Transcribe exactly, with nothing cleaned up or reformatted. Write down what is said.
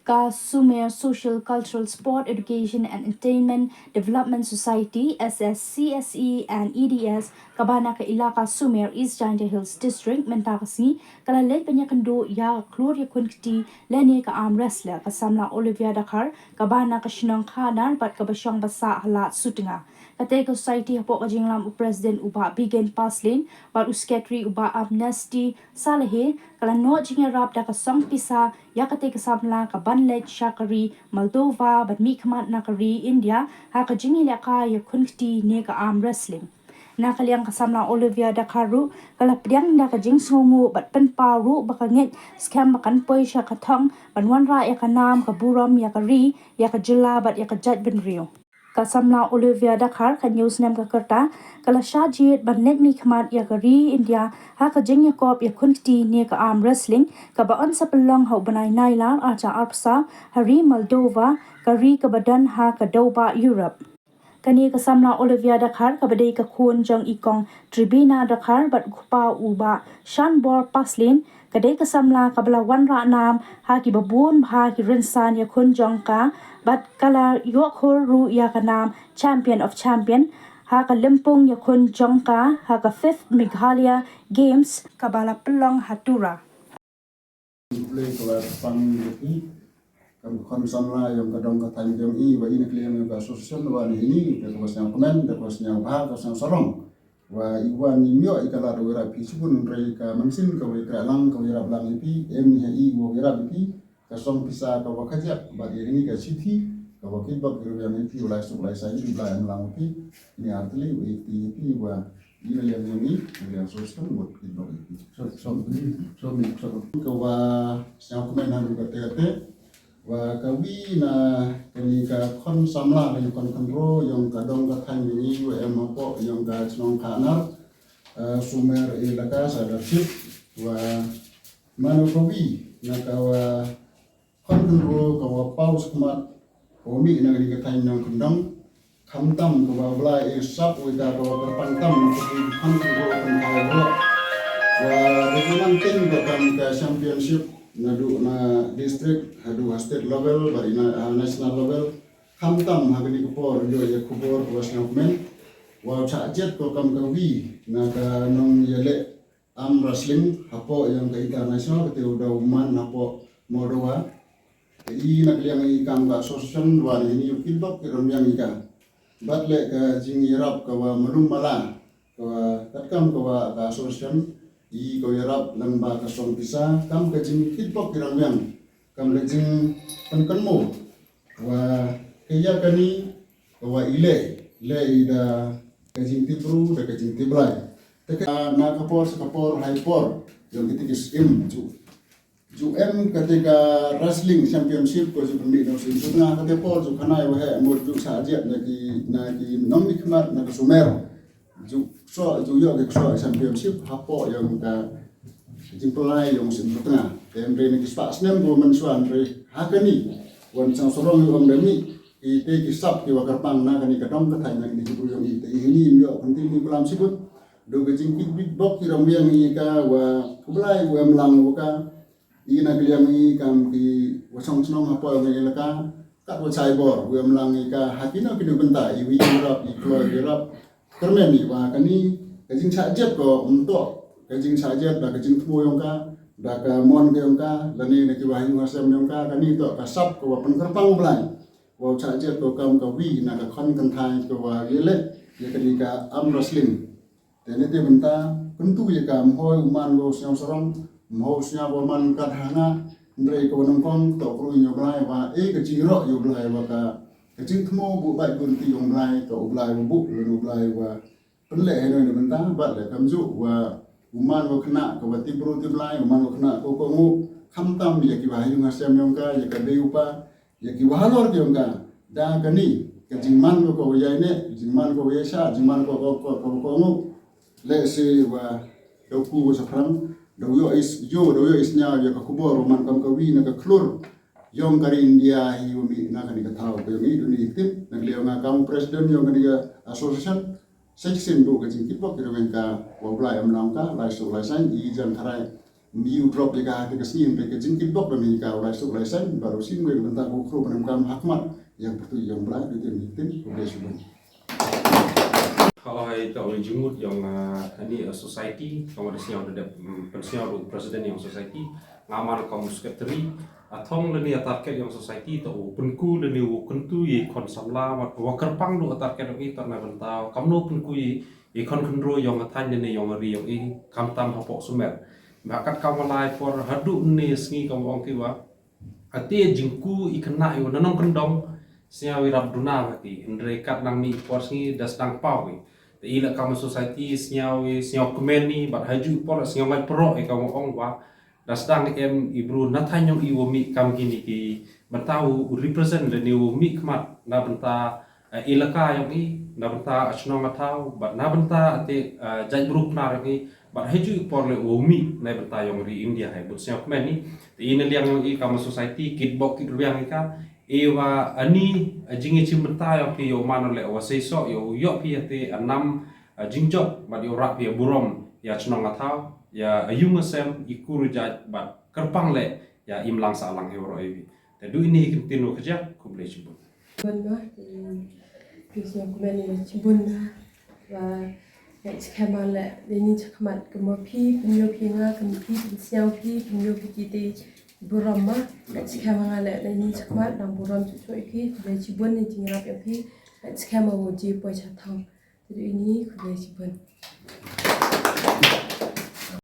Ka Sumer Social Cultural Sport Education and Entertainment Development Society, S S C S E and E D S, kaba na ka Elaka Sumer, East Jaintia Hills District, mynta ka sngi ka la leit ban ïakynduh ïa ka khlur ïakhun kti lane ka arm wrestler, ka samla Olivia Dkhar, kaba na ka shnong Khanar bad kaba shong ba sah ha Lad Sutnga. Katei ka society, hapoh ka jingïalam u president u Bah Bigen Paslin bad u secretary u Bah Amnesty Salehe, ka la noh jingïarap da ka song pisa ïa katei ka samla kaban leit sha ka ri Moldova ban mihkhmat na ka ri India ha ka jingïalehkai ïakhun kti ne ka arm wrestling. Na ka liang ka samla Olivia Dkhar ruh ka la pdiang da ka jingsngewnguh bad pynpaw ruh ba ka ngeit skhem ba kan poi sha ka thong ban wanrah ïa ka nam ka burom ïa ka ri, ïa ka jylla bad ïa ka jaitbynriew. Ka samla Olivia Dkhar, khathynñiew snem ka rta, ka la shah jied ban leit mihkhmat ïa ka ri India ha ka jingïakop ïakhun kti ne ka arm wrestling, kaba yn sa pynlong ha u bnai Nailar arhajar arphew saw ha ri Moldova, ka ri kaba don ha ka dewbah Europe. Kane ka samla Olivia Dkhar, kaba dei ka khun jong i kong Tribina Dkhar bad u kpa u Bah Shanbor Paslin, ka dei ka samla kaba la wanrah nam ha kiba bun bha ki rynsan ïakhun jong ka, bad ka la ïoh khur ruh ïa ka nam Champion of Champion ha ka lympung ïakhun jong ka ha ka fifth Meghalaya Games kaba la pynlong ha Tura. Khublei kaba kyrpang ïa phi, kum ka khon samla jong ka dong ka thaiñ jong i, wa i na ka liang jong ka association, wa na hini, da kaba sngewkmen, da kaba sngewbha, da kaba sngewsarong. Wa i wan i ïoh i ka lad, wa ïarap phi shibun, hynrei ka mynsiem kaba i khreh lang, kaba ïarap lang ïa phi, em ïa i, wa ïarap ïa phi, ka song pisa kaba khajak, bad ïa kane ka shithi, kaba kitbok ki rwiang ïa phi, u Blai suk u Blai saiñ, u Blai em lang ïa phi, ni artylli, wa ïa phi, wa i na liang jong i, na liang association, wa kitbok ïa phi. So, so, so, so. Kaba sngewkmen haduh katta katta, wa kawi na kane ka khon samla, kane ka khon khynraw jong ka dong ka thaiñ jong i, wa em hapoh jong ka shnong Khanar, eh, Sumer Elaka Sagarship, wa mano kawi na kawa khon khynraw kawa paw shakhmat, kawa mih na kane ka thaiñ nongkyndong, khamtam kaba u Blai i sap, wa ita kawa kyrpang tam na ka khon khynraw kynthai baroh. Wa da ka man teng ba kam ka championship naduh na district haduh ha state level, bad i na, ha national level. Khamtam ha kane ka por ïoh ïa ka khubor kaba sngewkmen, wa u shah jied ko kam kawi na ka nongïaleh arm wrestling hapoh jong ka international, kata u da u man hapoh Moldova. Te i na ka liang i kam ka association, wa na hini u kitbok ki rwiang ïa ka. Bad leh ka jingïarap kawa mlum mala, kawa katkam kawa ka association, i kawa ïarap lyngba ka song pisa, kam ka jingkitbok ki rwiang, kam ka jingpynkynmaw, wa ka ïa kane, kawa i leh, leh i da ka jingtip bru, da ka jingtip Blai. Te ka na ka por sha ka por, ha i por jong kata ka skim, ju, ju em kata ka wrestling championship ko ju pynmih na u Syiem Sutnga, kata por ju khanai wa heh mut ju shah jied na ki, na ki nongmihkhmat na ka Sumer. Ju ksoh, ju ïoh ki ksoh championship hapoh jong ka jingpynlait jong u Syiem Sutnga. Te hynrei na ki spah snem ko mynshuwa, hynrei ha kane wan sngewsarong ïa u ong da mih, ite ki sap kiwa kyrpang na kane ka dong ka thaiñ, na kane ka bru jong i, te i hini im ïoh kynti ni kulam shibun. Da ka jingkitbok ki rwiang ïa ka, wa u Blai u em lang wa ka, i na ka liang i kam kiwa shong shnong hapoh jong ka elaka, katwa shai bor, u em lang ïa ka ha kino kino bynta, iwi ïarap, i kloi ïarap. Kyrmen i wa kane ka jingshah jied ko ym toh ka jingshah jied da ka jingthmu jong ka, da ka mon ka jong ka, lane na kiwa ha ïing ha sem jong ka, kane toh ka sap kawa pynkyrpang u Blai, wa u shah jied ko kam kawi na ka khon kynthai kawa ïaleh ïa kane ka arm wrestling. Te na te bynta, kyntu ïa ka, ym hoi u man ko sngewsarong, ym hoi u sngewbha man kat ha nga, hynrei kawa nyngkong toh kyrkhu ïa u Blai, wa e ka jingïaroh ïa u Blai, wa ka, ka jingthmu buh bad bun ti ïa u Blai, toh u Blai wa buh, lane u Blai wa pynleh, hynrei na bynta, bad leh kamjooh wa u man wa khynnah kawa tip bru tip Blai, u man wa khynnah kawa kohnguh, khamtam ïa kiwa ha ïing ha sem jong ka, ïa ka bei u pa, ïa kiwa halor ki jong ka. Da kane ka jingman ko kawa ïaineh, jingman ko kawa ïaishah, jingman ko kawa, ko, ko, kohnguh. Lehse wa da u kpu wa shaphrang, da u ïoh is, ïoh, da u ïoh is ñiaw ïa ka khubor wa man kam kawi na ka khlur jong ka ri India, hi wa mih na kane ka thaw ka jong i, duni tip na ka liang nga kam u president jong kane ka association. Sa shisien buh ka jingkitbok ki rwiang ka, wa u Blai em lang ka, lai suk lai saiñ, i jan kharai. Mbi u drop ïa ka ha ka sngi, hynrei ka jingkitbok da ni ka u lai suk lai saiñ, bad u sim ka bynta ka khrup ban ym kam ha khmat ïa ka pyrtuit ïa u Blei. Dei te ni tin, khublei shibun. Hooid, to u jingmut ïa nga, ani, uh, society, ka wa da sñiaw da dep, mm, pynsñiaw da u president ïa u society, nga man ka u secretary, a thong lane a target ïa u society, to u pynku lane u kyntu ïa i khon samla, wa, wa kyrpang da u a target ïa i, to na bynta, kamno pynku ïa i khon khynroo ïa nga thaiñ lane ïa nga ri ïa i, khamtam hapoh Sumer. Ba kat ka wa lai por haduh ne sngi ka wa ong ki wa, ate jingku i khynnah i wa na nongkyndong, sñiaw i rap duna wa ki, hynrei kat nang mih i por sngi da sdang paw ki. Te i la kam society sñiaw i, sñiaw kmen i, bad ha ju i por sñiaw ngai pro i ka wa ong wa, da sdang em i bru na thaiñ ïong i wa mih kam kini ki, bynta u represent lane u mih khmat na bynta, eh, elaka ïong i, na bynta, eh, chnong a thaw, bad na bynta, eh, te, eh, jait bru Pnar ïong i, bad ha ju i por leh u mih na bynta ïong ri India hi, bad sñiaw kmen i, te i na liang ïong i kam society, kitbok kitrwiang i ka, i wa ani, eh, jingïachimbynta ïong phi ïoh man leh wa seisoh, ïoh, ïoh phi ïate, eh, nam, eh, jingjop, bad ïoh rah phi ïa burom, ïa chnong a thaw, ïa, eh, yung a sem, i kur jait, bad kyrpang leh, ïa imlang sahlang hi waroh i wi. Te du ini hi kyntien wa kjat, khublei shibun. Bun ma, mm, phi sñiaw kmen ïa shibun ma. Wa, ïa skhem ma leh, dei ni chakhmat, kynmaw phi, pynïoh phi nga, kynmaw phi, pynsñiaw phi, pynïoh phi ki te burom ma. Ïa skhem ma nga leh, dei ni chakhmat, dang burom chuh chuh ïa phi, khublei shibun ïa jingïarap ïa phi. Ïa skhem ma u ji poi cha thong. Te du ini, khublei shibun.